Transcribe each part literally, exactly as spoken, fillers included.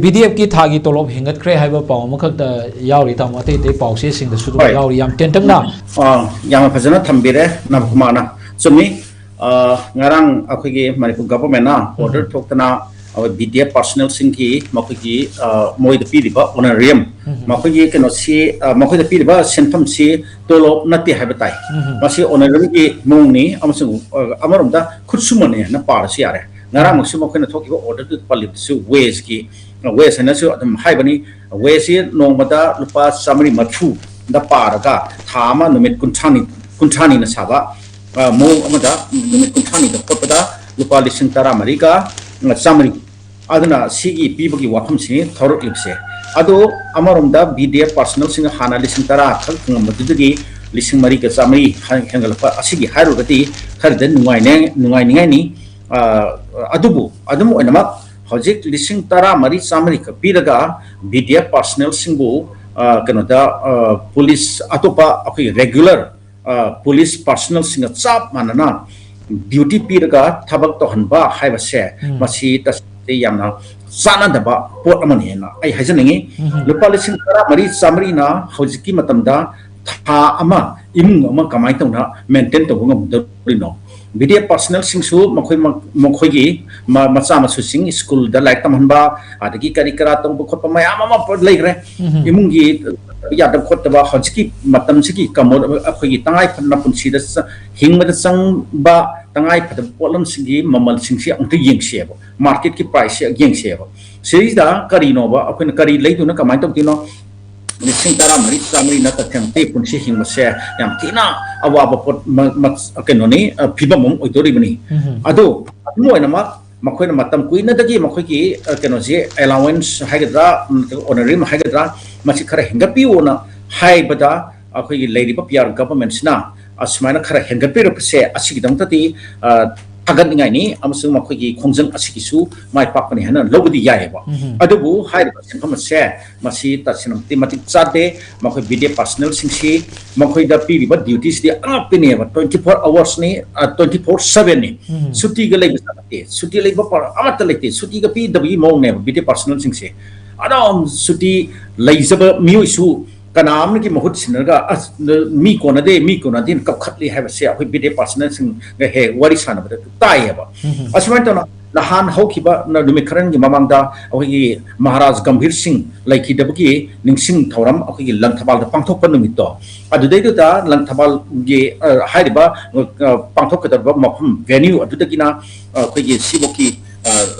B ꯗꯤ ꯑꯦꯐꯀꯤ ꯊꯥꯒꯤ ꯇꯣꯂꯣꯞ ꯍꯦꯟꯒꯠꯈ꯭ꯔꯦ ꯍꯥꯏꯕ ꯄꯥꯎ ꯑꯃꯈꯛꯇ ꯌꯥꯎꯔꯤ, ꯇꯥꯃꯣ꯫ ꯑꯇꯩ ꯑꯇꯩ ꯄꯥꯎꯆꯦꯁꯤꯡꯗꯁꯨ ꯑꯗꯨꯝ ꯍꯣꯏ꯫ ꯌꯥꯎꯔꯤ, ꯌꯥꯝ ꯇꯦꯟꯇꯛꯅ꯫ ꯑꯥ, ꯌꯥꯝꯅ ꯐꯖꯅ ꯊꯝꯕꯤꯔꯦ ꯅꯕꯀꯨꯃꯥꯔꯅ꯫ ꯆꯨꯝꯃꯤ꯫ ꯑꯥ, ꯉꯔꯥꯡ ꯑꯩꯈꯣꯏꯒꯤ ꯃꯅꯤꯄꯨꯔ ꯒꯚꯔꯟꯃꯦꯟꯅ ꯑꯣꯔꯗꯔ ꯊꯣꯛꯇꯅ ꯑꯩꯈꯣꯏ ꯕꯤ ꯗꯤ ꯑꯦꯐ ꯄꯥꯔꯁꯅꯦꯜꯁꯤꯡꯒꯤ ꯃꯈꯣꯏꯒꯤ, ꯑꯥ, ꯃꯣꯏꯗ ꯄꯤꯔꯤꯕ ꯑꯣꯅꯔꯦꯔꯤꯌꯝ, ꯃꯈꯣꯏꯒꯤ ꯀꯩꯅꯣꯁꯤ, ꯑꯥ, ꯃꯈꯣꯏꯗ ꯄꯤꯔꯤꯕ ꯁꯦꯟꯐꯝꯁꯤ ꯇꯣꯂꯣꯞ ꯅꯠꯇꯦ ꯍꯥꯏꯕ ꯇꯥꯏ꯫ ꯃꯁꯤ ꯑꯣꯅꯔꯦꯔꯤꯌꯝꯒꯤ ꯃꯑꯣꯡꯅꯤ ꯑꯃꯁꯨꯡ, ꯑꯥ, ꯑꯃꯔꯣꯝꯗ ꯈꯨꯠꯁꯨꯃꯟꯅꯦꯅ ꯄꯥꯔꯁꯨ ꯌꯥꯔꯦ꯫ ꯉꯔꯥꯡꯃꯛꯁꯨ ꯃꯈꯣꯏꯅ ꯊꯣꯛꯈꯤꯕ ꯑꯣꯔꯗꯔꯗꯨ ꯄꯜꯂꯤꯕꯁꯨ ꯋꯦꯖꯀꯤ, ꯋꯦꯖ ꯍꯥꯏꯅꯁꯨ ꯑꯗꯨꯝ ꯍꯥꯏꯕꯅꯤ꯫ ꯋꯦꯖꯁꯤ ꯅꯣꯡꯃꯗ ꯂꯨꯄꯥ ꯆꯥꯃꯔꯤ ꯃꯔꯤꯐꯨꯗ ꯄꯥꯔꯒ ꯊꯥ ꯑꯃ ꯅꯨꯃꯤꯠ ꯀꯨꯟꯊ꯭ꯔꯥꯅꯤ, ꯀꯨꯟꯊ꯭ꯔꯥꯅꯤꯅ ꯁꯥꯕ, ꯑ, ꯃꯑꯣꯡ ꯑꯃꯗ ꯅꯨꯃꯤꯠ ꯀꯨꯟꯊ꯭ꯔꯥꯅꯤꯗ ꯈꯣꯠꯄꯗ ꯂꯨꯄꯥ ꯂꯤꯁꯤꯡ ꯇꯔꯥꯃꯔꯤꯒ ꯆꯥꯃꯔꯤ꯫ ꯑꯗꯨꯅ ꯁꯤꯒꯤ ꯄꯤꯕꯒꯤ ꯋꯥꯐꯝꯁꯤꯅꯤ ꯊꯣꯔꯛꯂꯤꯕꯁꯦ꯫ ꯑꯗꯣ ꯑꯃꯔꯣꯝꯗ ꯕꯤ ꯗꯤ ꯑꯦꯐ ꯄꯥꯔꯁꯅꯦꯜꯁꯤꯡꯅ ꯍꯥꯟꯅ ꯂꯤꯁꯤꯡ ꯇꯔꯥ ꯈꯛ ꯐꯪꯉꯝꯕꯗꯨꯗꯒꯤ ꯂꯤꯁꯤꯡ ꯃꯔꯤꯒ ꯆꯥꯃꯔꯤ ꯍꯦꯟꯒꯠꯂꯛꯄ ꯑꯁꯤꯒꯤ ꯍꯥꯏꯔꯨꯔꯒꯗꯤ ꯈꯔꯗꯤ ꯅꯨꯡꯉꯥꯏꯅꯤꯡ-, ꯅꯨꯡꯉꯥꯏꯅꯤꯡꯉꯥꯏꯅꯤ꯫ ꯑ, ꯑꯗꯨꯕꯨ ꯑꯗꯨꯝ ꯑꯣꯏꯅꯃꯛ ꯍꯧꯖꯤꯛ ꯂꯤꯁꯤꯡ ꯇꯔꯥꯃꯔꯤ ꯆꯥꯃꯔꯤ ꯈꯛ ꯄꯤꯔꯒ ꯕꯤ ꯗꯤ ꯑꯦꯐ ꯄꯥꯔꯁꯅꯦꯜꯁꯤꯡꯕꯨ, ꯑ, ꯀꯩꯅꯣꯗ, ꯑ, ꯄꯨꯂꯤꯁ ꯑꯇꯣꯞꯄ ꯑꯩꯈꯣꯏꯒꯤ ꯔꯦꯒꯨꯂꯔ, ꯑ, ꯄꯨꯂꯤꯁ ꯄꯥꯔꯁꯅꯦꯜꯁꯤꯡꯒ ꯆꯞ ꯃꯥꯟꯅꯅ ꯗ꯭ꯌꯨꯇꯤ ꯄꯤꯔꯒ ꯊꯕꯛ ꯇꯧꯍꯟꯕ ꯍꯥꯏꯕꯁꯦ, ꯃꯁꯤ ꯇꯁꯦꯡꯅ ꯌꯥꯝꯅ ꯆꯥꯟꯅꯗꯕ ꯄꯣꯠ ꯑꯃꯅꯦꯅ ꯑꯩ ꯍꯥꯏꯖꯅꯤꯡꯉꯤ꯫ ꯂꯨꯄꯥ ꯂꯤꯁꯤꯡ ꯇꯔꯥꯃꯔꯤ ꯆꯥꯃꯔꯤꯅ ꯍꯧꯖꯤꯛꯀꯤ ꯃꯇꯝꯗ ꯊꯥ ꯑꯃ ꯏꯃꯨꯡ ꯑꯃ ꯀꯃꯥꯏꯅ ꯇꯧꯅ ꯃꯦꯟꯇꯦꯟ ꯇꯧꯕ ꯉꯝꯒꯗꯧꯔꯤꯅꯣ? ꯕꯤ ꯗꯤ ꯑꯦꯐ ꯄꯥꯔꯁꯅꯦꯜꯁꯤꯡꯁꯨ ꯃꯈꯣꯏ, ꯃꯈꯣꯏꯒꯤ ꯃ-, ꯃꯆꯥ ꯃꯁꯨꯁꯤꯡ ꯁ꯭ꯀꯨꯜꯗ ꯂꯥꯏꯔꯤꯛ ꯇꯝꯍꯟꯕ, ꯑꯗꯒꯤ ꯀꯔꯤ ꯀꯔꯥ ꯇꯧꯕ ꯈꯣꯠꯄ ꯃꯌꯥꯝ ꯑꯃ ꯂꯩꯈ꯭ꯔꯦ꯫ ꯏꯃꯨꯡꯒꯤ ꯌꯥꯗꯕ ꯈꯣꯠꯇꯕ ꯍꯧꯖꯤꯛꯀꯤ ꯃꯇꯝꯁꯤꯒꯤ ꯀꯃꯣ-, ꯑꯩꯈꯣꯏꯒꯤ ꯇꯉꯥꯏ ꯐꯗꯅ ꯄꯨꯟꯁꯤꯗ ꯆ-, ꯍꯤꯡꯕꯗ ꯆꯪꯕ ꯇꯉꯥꯏ ꯐꯗꯕ ꯄꯣꯠꯂꯝꯁꯤꯡꯒꯤ ꯃꯃꯜꯁꯤꯡꯁꯤ ꯑꯃꯨꯛꯇ ꯌꯦꯡꯁꯦꯕ, ꯃꯥꯔꯀꯦꯠꯀꯤ ꯄ꯭ꯔꯥꯏꯁꯁꯦ ꯌꯦꯡꯁꯦꯕ꯫ ꯁꯤꯗꯩꯁꯤꯗ ꯀꯔꯤꯅꯣꯕ ꯑꯩꯈꯣꯏꯅ ꯀꯔꯤ ꯂꯩꯗꯣꯏꯅꯣ, ꯀꯃꯥꯏꯅ ꯇꯧꯗꯣꯏꯅꯣ? ꯂꯤꯁꯤꯡ ꯇꯔꯥꯃꯔꯤ ꯆꯥꯃꯔꯤ ꯅꯠꯇ ꯊꯦꯡꯇꯦ ꯄꯨꯟꯁꯤ ꯍꯤꯡꯕꯁꯦ ꯌꯥꯝ ꯊꯤꯅ ꯑꯋꯥꯕ ꯄꯣꯠ ꯃ-, ꯃ-, ꯀꯩꯅꯣꯅꯤ, ꯑ, ꯐꯤꯕꯝ ꯑꯃ ꯑꯣꯏꯗꯣꯔꯤꯕꯅꯤ꯫ ꯑꯗꯣ ꯑꯗꯨꯝ ꯑꯣꯏꯅꯃꯛ ꯃꯈꯣꯏꯅ ꯃꯇꯝ ꯀꯨꯏꯅꯗꯒꯤ ꯃꯈꯣꯏꯒꯤ, ꯑ, ꯀꯩꯅꯣꯁꯦ, ꯑꯦꯂꯥꯋꯦꯟꯁ ꯍꯥꯏꯒꯗ꯭ꯔꯥ, ꯎꯝ, ꯑꯣꯅꯔꯦꯔꯤꯌꯝ ꯍꯥꯏꯒꯗ꯭ꯔꯥ, ꯃꯁꯤ ꯈꯔ ꯍꯦꯟꯒꯠꯄꯤꯌꯣꯅ ꯍꯥꯏꯕꯗ ꯑꯩꯈꯣꯏꯒꯤ ꯂꯩꯔꯤꯕ ꯄꯤ ꯑꯥꯔ ꯒꯚꯔꯟꯃꯦꯟꯁꯤꯅ ꯑꯁꯨꯃꯥꯏꯅ ꯈꯔ ꯍꯦꯟꯒꯠꯄꯤꯔꯛꯄꯁꯦ ꯑꯁꯤꯒꯤꯗꯃꯛꯇꯗꯤ, ꯑ, ꯊꯥꯒꯠꯅꯤꯡꯉꯥꯏꯅꯤ ꯑꯃꯁꯨꯡ ꯃꯈꯣꯏꯒꯤ ꯈꯣꯡꯖꯪ ꯑꯁꯤꯒꯤꯁꯨ ꯃꯥꯏ ꯄꯥꯛꯄꯅꯤ ꯍꯥꯏꯅ ꯂꯧꯕꯗꯤ ꯌꯥꯏꯑꯕ꯫ ꯑꯗꯨꯕꯨ ꯍꯥꯏꯔꯤꯕ ꯁꯦꯟꯐꯝ ꯑꯁꯦ ꯃꯁꯤ ꯇꯁꯦꯡꯅ ꯃꯇꯤꯛ ꯃꯇꯤꯛ ꯆꯥꯗꯦ꯫ ꯃꯈꯣꯏ ꯕꯤ ꯗꯤ ꯑꯦ ꯄꯥꯔꯁꯅꯦꯜꯁꯤꯡꯁꯤ ꯃꯈꯣꯏꯗ ꯄꯤꯔꯤꯕ ꯗ꯭ꯌꯨꯇꯤꯁꯤꯗꯤ ꯑꯉꯛꯄꯅꯦꯕ, twenty four hoursꯅꯤ, twenty four sevenꯅꯤ꯫ ꯁꯨꯇꯤꯒ ꯂꯩꯕ ꯅꯠꯇꯦ, ꯁꯨꯇꯤ ꯂꯩꯕ ꯄ-, ꯑꯃꯠꯇ ꯂꯩꯇꯦ, ꯁꯨꯇꯤꯒ ꯄꯤꯗꯕꯒꯤ ꯃꯑꯣꯡꯅꯦꯕ ꯕꯤ ꯗꯤ ꯑꯦ ꯄꯥꯔꯁꯅꯦꯜꯁꯤꯡꯁꯦ꯫ ꯑꯗꯨꯝ ꯁꯨꯇꯤ ꯂꯩꯖꯕ ꯃꯤꯑꯣꯏꯁꯨ ꯀꯅꯥ ꯑꯃꯒꯤ ꯃꯍꯨꯠ ꯁꯤꯟꯅꯔꯒ, "ꯑꯁ, ꯃꯤ ꯀꯣꯟꯅꯗꯦ, ꯃꯤ ꯀꯣꯟꯅꯗꯦꯅ" ꯀꯞꯈꯠꯂꯤ ꯍꯥꯏꯕꯁꯦ ꯑꯩꯈꯣꯏ ꯕꯤ ꯗꯤ ꯑꯦ ꯄꯥꯔꯁꯅꯦꯜꯁꯤꯡꯒ ꯍꯦꯛ ꯋꯥꯔꯤ ꯁꯥꯟꯅꯕꯗ ꯇꯥꯏꯌꯦꯕ꯫ ꯑꯁꯨꯃꯥꯏꯅ ꯇꯧꯅ ꯅꯍꯥꯟ ꯍꯧꯈꯤꯕ ꯅ-, ꯅꯨꯃꯤꯠ ꯈꯔꯒꯤ ꯃꯃꯥꯡꯗ ꯑꯩꯈꯣꯏꯒꯤ ꯃꯍꯥꯔꯥꯖ ꯒꯝꯚꯤꯔ ꯁꯤꯡ ꯂꯩꯈꯤꯗꯕꯒꯤ ꯅꯤꯡꯁꯤꯡ ꯊꯧꯔꯝ ꯑꯩꯈꯣꯏꯒꯤ ꯂꯪꯊꯕꯥꯜꯗ ꯄꯥꯡꯊꯣꯛꯄ ꯅꯨꯃꯤꯠꯇꯣ, ꯑꯗꯨꯗꯩꯗꯨꯗ ꯂꯪꯊꯕꯥꯜꯒꯤ, ꯑ, ꯍꯥꯏꯔꯤꯕ, ꯑ, ꯄꯥꯡꯊꯣꯛꯀꯗꯧꯔꯤꯕ ꯃꯐꯝ, ꯚꯦꯅ꯭ꯌꯨ ꯑꯗꯨꯗꯒꯤꯅ, ꯑ, ꯑꯩꯈꯣꯏꯒꯤ ꯁꯤꯐꯧꯀꯤ, ꯑ,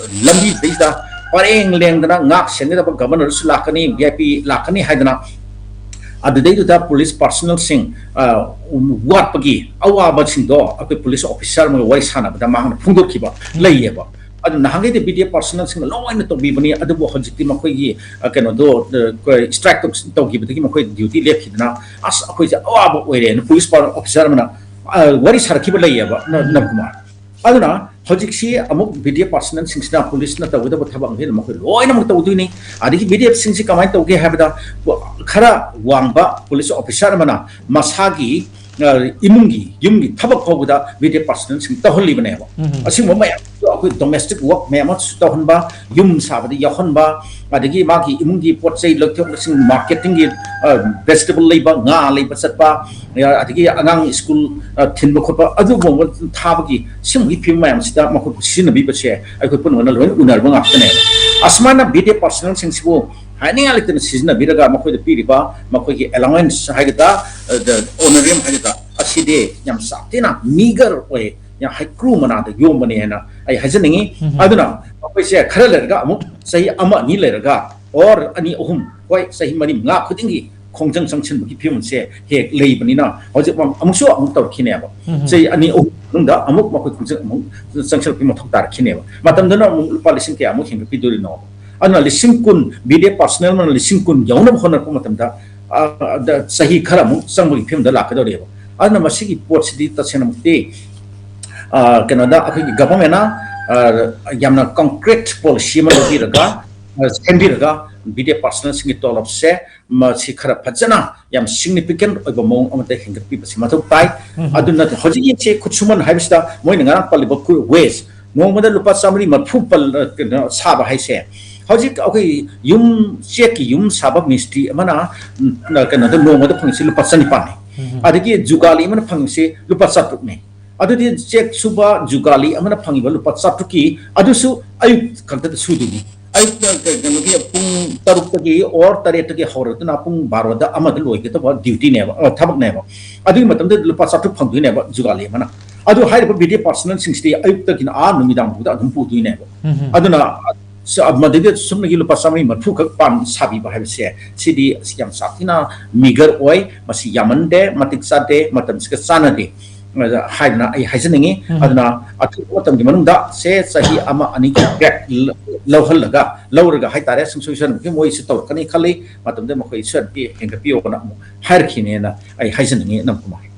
ꯂꯝꯕꯤꯁꯤꯗꯩꯗ ꯄꯔꯦꯡ ꯂꯦꯡꯗꯅ ꯉꯥꯛ ꯁꯦꯟꯒꯗꯕ ꯒꯚꯔꯅꯔꯁꯨ ꯂꯥꯛꯀꯅꯤ, ꯚꯤ ꯑꯥꯏ ꯄꯤ ꯂꯥꯛꯀꯅꯤ ꯍꯥꯏꯗꯅ, ꯑꯗꯨꯗꯩꯗꯨꯗ ꯄꯨꯂꯤꯁ ꯄꯥꯔꯁꯅꯦꯜꯁꯤꯡ, ꯑ, ꯋꯥꯠꯄꯒꯤ ꯑꯋꯥꯕꯁꯤꯡꯗꯣ ꯑꯩꯈꯣꯏ ꯄꯨꯂꯤꯁ ꯑꯣꯐꯤꯁꯥꯔ ꯑꯃꯒ ꯋꯥꯔꯤ ꯁꯥꯟꯅꯕꯗ ꯃꯍꯥꯛꯅ ꯐꯣꯡꯗꯣꯛꯈꯤꯕ ꯂꯩꯌꯦꯕ꯫ ꯑꯗꯨ ꯅꯍꯥꯟꯈꯩꯗꯤ ꯕꯤ ꯗꯤ ꯑꯦ ꯄꯥꯔꯁꯅꯦꯜꯁꯤꯡꯅ ꯂꯣꯏꯅ ꯇꯧꯕꯤꯕꯅꯤ, ꯑꯗꯨꯕꯨ ꯍꯧꯖꯤꯛꯇꯤ ꯃꯈꯣꯏꯒꯤ, ꯑ, ꯀꯩꯅꯣꯗꯣ, ꯑ, ꯀ-, ꯁ꯭ꯇ꯭ꯔꯥꯏꯛ ꯇꯧ-, ꯇꯧꯈꯤꯕꯗꯒꯤ ꯃꯈꯣꯏ ꯗ꯭ꯌꯨꯇꯤ ꯂꯦꯞꯈꯤꯗꯅ, "ꯑꯁ, ꯑꯩꯈꯣꯏꯁꯦ ꯑꯋꯥꯕ ꯑꯣꯏꯔꯦꯅ" ꯄꯨꯂꯤꯁ ꯄꯥ-, ꯑꯣꯐꯤꯁꯥꯔ ꯑꯃꯅ, ꯑ, ꯋꯥꯔꯤ ꯁꯥꯔꯛꯈꯤꯕ ꯂꯩꯌꯦꯕ, ꯅ-, ꯅꯟ ꯀꯨꯃꯥꯔ꯫ ꯑꯗꯨꯅ ꯍꯧꯖꯤꯛꯁꯤ ꯑꯃꯨꯛ ꯕꯤ ꯗꯤ ꯑꯦ ꯄꯥꯔꯁꯅꯦꯜꯁꯤꯡꯁꯤꯅ ꯄꯨꯂꯤꯁꯅ ꯇꯧꯒꯗꯕ ꯊꯕꯛ ꯃꯈꯩꯗꯣ ꯃꯈꯣꯏ ꯂꯣꯏꯅꯃꯛ ꯇꯧꯗꯣꯏꯅꯤ꯫ ꯑꯗꯒꯤ ꯕꯤ ꯗꯤ ꯑꯦꯐꯁꯤꯡꯁꯤ ꯀꯃꯥꯏꯅ ꯇꯧꯒꯦ ꯍꯥꯏꯕꯗ, ꯈꯔ ꯋꯥꯡꯕ ꯄꯨꯂꯤꯁ ꯑꯣꯐꯤꯁꯥꯔ ꯑꯃꯅ ꯃꯁꯥꯒꯤ, ꯑ, ꯏꯃꯨꯡꯒꯤ, ꯌꯨꯝꯒꯤ ꯊꯕꯛ ꯐꯥꯎꯕꯗ ꯕꯤ ꯗꯤ ꯑꯦ ꯄꯥꯔꯁꯅꯦꯜꯁꯤꯡ ꯇꯧꯍꯜꯂꯤꯕꯅꯦꯕ꯫ ꯑꯁꯤꯒꯨꯝꯕ ꯃꯌꯥꯝꯗꯣ ꯑꯩꯈꯣꯏ ꯗꯣꯃꯦꯁꯇꯤꯛ ꯋꯥꯔꯛ ꯃꯌꯥꯝ ꯑꯃꯁꯨ ꯇꯧꯍꯟꯕ, ꯌꯨꯝ ꯁꯥꯕꯗ ꯌꯥꯎꯍꯟꯕ, ꯑꯗꯒꯤ ꯃꯥꯒꯤ ꯏꯃꯨꯡꯒꯤ ꯄꯣꯠ ꯆꯩ ꯂꯧꯊꯣꯛ ꯂꯧꯁꯤꯟ, ꯃꯥꯔꯀꯦꯇꯤꯡꯒꯤ, ꯑ, ꯚꯦꯖꯤꯇꯦꯕꯜ ꯂꯩꯕ, ꯉꯥ ꯂꯩꯕ ꯆꯠꯄ, ꯑ, ꯑꯗꯒꯤ ꯑꯉꯥꯡ ꯁ꯭ꯀꯨꯜ, ꯑ, ꯊꯤꯟꯕ ꯈꯣꯠꯄ, ꯑꯗꯨꯒꯨꯝꯕ ꯊꯥꯕꯒꯤ ꯁꯤꯒꯨꯝꯕꯒꯤ ꯐꯤꯕꯝ ꯃꯌꯥꯝꯁꯤꯗ ꯃꯈꯣꯏ ꯁꯤꯖꯤꯟꯅꯕꯤꯕꯁꯦ ꯑꯩꯈꯣꯏ ꯄꯨꯝꯅꯃꯛꯅ ꯂꯣꯏꯅ ꯎꯅꯔꯕ ꯉꯥꯛꯇꯅꯦ꯫ ꯑꯁꯨꯃꯥꯏꯅ ꯕꯤ ꯗꯤ ꯑꯦ ꯄꯥꯔꯁꯅꯦꯜꯁꯤꯡꯁꯤꯕꯨ ꯍꯥꯏꯅꯤꯡꯉꯥꯏ ꯂꯩꯇꯅ ꯁꯤꯖꯤꯟꯅꯕꯤꯔꯒ ꯃꯈꯣꯏꯗ ꯄꯤꯔꯤꯕ ꯃꯈꯣꯏꯒꯤ ꯑꯦꯂꯥꯋꯦꯟꯁ ꯍꯥꯏꯒꯗ꯭ꯔꯥ, ꯑ, ꯗ ꯑꯣꯅꯔꯦꯔꯤꯌꯝ ꯍꯥꯏꯒꯗ꯭ꯔꯥ, ꯑꯁꯤꯗꯤ ꯌꯥꯝ ꯁꯥꯊꯤꯅ ꯃꯤꯒꯔ ꯑꯣꯏ, ꯌꯥꯝ ꯍꯩꯀ꯭ꯔꯨ ꯃꯅꯥꯗ ꯌꯣꯝꯕꯅꯦ ꯍꯥꯏꯅ ꯑꯩ ꯍꯥꯏꯖꯅꯤꯡꯉꯤ꯫ ꯑꯗꯨꯅ ꯃꯈꯣꯏꯁꯦ ꯈꯔ ꯂꯩꯔꯒ, ꯑꯃꯨꯛ ꯆꯍꯤ ꯑꯃ ꯑꯅꯤ ꯂꯩꯔꯒ, ꯑꯣꯔ ꯑꯅꯤ ꯑꯍꯨꯝ, ꯍꯣꯏ, ꯆꯍꯤ ꯃꯔꯤ ꯃꯉꯥ ꯈꯨꯗꯤꯡꯒꯤ ꯈꯣꯡꯖꯪ ꯆꯪꯁꯤꯟꯕꯒꯤ ꯐꯤꯕꯝꯁꯦ ꯍꯦꯛ ꯂꯩꯕꯅꯤꯅ, ꯍꯧꯖꯤꯛ ꯑꯃꯨꯛ-, ꯑꯃꯨꯛꯁꯨ ꯑꯃꯨꯛ ꯇꯧꯔꯛꯈꯤꯅꯦꯕ꯫ ꯆꯍꯤ ꯑꯅꯤ ꯑꯍꯨꯝ ꯃꯅꯨꯡꯗ ꯑꯃꯨꯛ ꯃꯈꯣꯏ ꯈꯣꯡꯖꯪ ꯑꯃꯨꯛ ꯆꯪꯁꯤꯜꯂꯛꯄꯒꯤ ꯃꯊꯧ ꯇꯥꯔꯛꯈꯤꯅꯦꯕ꯫ ꯃꯇꯝꯗꯨꯅ ꯑꯃꯨꯛ ꯂꯨꯄꯥ ꯂꯤꯁꯤꯡ ꯀꯌꯥꯃꯨꯛ ꯍꯦꯟꯒꯠꯄꯤꯗꯣꯔꯤꯅꯣ? ꯑꯗꯨꯅ ꯂꯤꯁꯤꯡ ꯀꯨꯟ, ꯕꯤ ꯗꯤ ꯑꯦ ꯄꯥꯔꯁꯅꯦꯜ ꯑꯃꯅ ꯂꯤꯁꯤꯡ ꯀꯨꯟ ꯌꯧꯅꯕ ꯍꯣꯠꯅꯔꯛꯄ ꯃꯇꯝꯗ, ꯑ, ꯗ ꯆꯍꯤ ꯈꯔꯃꯨꯛ ꯆꯪꯕꯒꯤ ꯐꯤꯕꯝꯗ ꯂꯥꯛꯀꯗꯧꯔꯤꯕ꯫ ꯑꯗꯨꯅ ꯃꯁꯤꯒꯤ ꯄꯣꯠꯁꯤꯗꯤ ꯇꯁꯦꯡꯅꯃꯛꯇꯤ ꯑ, ꯀꯩꯅꯣꯗ ꯑꯩꯈꯣꯏꯒꯤ ꯒꯚꯔꯟꯃꯦꯟꯅ, ꯑ, ꯌꯥꯝꯅ ꯀꯣꯡꯀ꯭ꯔꯤꯠ ꯄꯣꯂꯤꯁꯤ ꯑꯃ ꯂꯧꯕꯤꯔꯒ, ꯑ, ꯁꯦꯝꯕꯤꯔꯒ ꯕꯤꯗꯤꯑꯦ ꯄꯥꯔꯁꯅꯦꯜꯁꯤꯡꯒꯤ ꯇꯣꯂꯣꯞꯁꯦ ꯃꯁꯤ ꯈꯔ ꯐꯖꯅ ꯌꯥꯝ ꯁꯤꯒꯅꯤꯐꯤꯀꯦꯟ ꯑꯣꯏꯕ ꯃꯑꯣꯡ ꯑꯃꯗ ꯍꯦꯟꯒꯠꯄꯤꯕꯁꯤ ꯃꯊꯧ ꯇꯥꯏ꯫ ꯎꯝ꯫ ꯑꯗꯨ ꯅꯠꯇ꯭ꯔꯦ, ꯍꯧꯖꯤꯛ ꯌꯦꯡꯁꯤ, ꯈꯨꯠꯁꯨꯃꯟ ꯍꯥꯏꯕꯁꯤꯗ ꯃꯣꯏꯅ ꯉꯔꯥꯡ ꯄꯜꯂꯤꯕ ꯋꯦꯖ, ꯅꯣꯡꯃꯗ ꯂꯨꯄꯥ ꯆꯥꯃꯔꯤ ꯃꯔꯐꯨ ꯄꯜ-, ꯑ, ꯀꯩꯅꯣ ꯁꯥꯕ ꯍꯥꯏꯁꯦ, ꯍꯧꯖꯤꯛ ꯑꯩꯈꯣꯏ ꯌꯨꯝ, ꯆꯦꯛꯀꯤ ꯌꯨꯝ ꯁꯥꯕ ꯃꯤꯁꯇ꯭ꯔꯤ ꯑꯃꯅ, ꯎꯝ, ꯀꯩꯅꯣꯗ ꯅꯣꯡꯃꯗ ꯐꯪꯉꯤꯁꯤ ꯂꯨꯄꯥ ꯆꯅꯤꯄꯥꯟꯅꯤ꯫ ꯎꯝ꯫ ꯑꯗꯒꯤ ꯖꯨꯒꯥꯂꯤ ꯑꯃꯅ ꯐꯪꯉꯤꯁꯤ ꯂꯨꯄꯥ ꯆꯥꯇ꯭ꯔꯨꯛꯅꯤ꯫ ꯑꯗꯨꯗꯤ ꯆꯦꯛ ꯁꯨꯕ ꯖꯨꯒꯥꯂꯤ ꯑꯃꯅ ꯐꯪꯉꯤꯕ ꯂꯨꯄꯥ ꯆꯥꯇ꯭ꯔꯨꯛꯀꯤ, ꯑꯗꯨꯁꯨ ꯑꯌꯨꯛ ꯈꯛꯇꯗ ꯁꯨꯗꯣꯏꯅꯤ꯫ ꯑꯌꯨꯛꯇ ꯀꯩꯅꯣꯒꯤ ꯄꯨꯡ ꯇꯔꯨꯛꯇꯒꯤ or ꯇꯔꯦꯠꯇꯒꯤ ꯍꯧꯔꯗꯨꯅ ꯄꯨꯡ ꯕꯥꯔꯣꯗ ꯑꯃꯗ ꯂꯣꯏꯒꯗꯕ ꯗ꯭ꯌꯨꯇꯤꯅꯦꯕ, ꯑ, ꯊꯕꯛꯅꯦꯕ꯫ ꯑꯗꯨꯒꯤ ꯃꯇꯝꯗ ꯂꯨꯄꯥ ꯆꯥꯇ꯭ꯔꯨꯛ ꯐꯪꯗꯣꯏꯅꯦꯕ ꯖꯨꯒꯥꯂꯤ ꯑꯃꯅ꯫ ꯑꯗꯨ ꯍꯥꯏꯔꯤꯕ ꯕꯤꯗꯤꯑꯦ ꯄꯥꯔꯁꯅꯦꯜꯁꯤꯡꯁꯤꯗꯤ ꯑꯌꯨꯛꯇꯒꯤꯅ ꯑꯥ ꯅꯨꯃꯤꯗꯥꯡ ꯐꯥꯎꯗ ꯑꯗꯨꯝ ꯄꯨꯗꯣꯏꯅꯦꯕ꯫ ꯎꯝ꯫ ꯑꯗꯨꯅ ꯁ-, ꯃꯗꯨꯗ ꯁꯨꯞꯅꯒꯤ ꯂꯨꯄꯥ ꯆꯥꯃꯔꯤ ꯃꯔꯐꯨ ꯈꯛ ꯄꯥꯟ ꯁꯥꯕꯤꯕ ꯍꯥꯏꯕꯁꯦ, ꯁꯤꯗꯤ ꯑꯁ ꯌꯥꯝ ꯁꯥꯊꯤꯅ ꯃꯤꯒꯔ ꯑꯣꯏ, ꯃꯁꯤ ꯌꯥꯝꯃꯟꯗꯦ, ꯃꯇꯤꯛ ꯆꯥꯗꯦ, ꯃꯇꯝꯁꯤꯒ ꯆꯥꯟꯅꯗꯦ, ꯑ, ꯍꯥꯏꯗꯅ ꯑꯩ ꯍꯥꯏꯖꯅꯤꯡꯉꯤ꯫ ꯎꯝ꯫ ꯑꯗꯨꯅ ꯑꯊꯨꯕ ꯃꯇꯝꯒꯤ ꯃꯅꯨꯡꯗ ꯁꯦ ꯆꯍꯤ ꯑꯃ ꯑꯅꯤꯒꯤ ꯕ꯭ꯔꯦꯛ ꯂ-, ꯂꯧꯍꯜꯂꯒ, ꯂꯧꯔꯒ ꯍꯥꯏꯇꯥꯔꯦ, ꯁꯨꯡꯁꯣꯏ ꯁꯣꯏꯗꯅꯃꯛꯀꯤ ꯃꯣꯏꯁꯤ ꯇꯧꯔꯛꯀꯅꯤ ꯈꯜꯂꯤ, ꯃꯇꯝꯗ ꯃꯈꯣꯏ ꯁꯣꯏꯗꯅꯃꯛꯀꯤ ꯍꯦꯟꯒꯠꯄꯤꯌꯣꯅ ꯑꯃꯨꯛ ꯍꯥꯏꯔꯛꯈꯤꯅꯦꯅ ꯑꯩ ꯍꯥꯏꯖꯅꯤꯡꯉꯤ, ꯅꯝꯀꯨꯃꯥꯔ꯫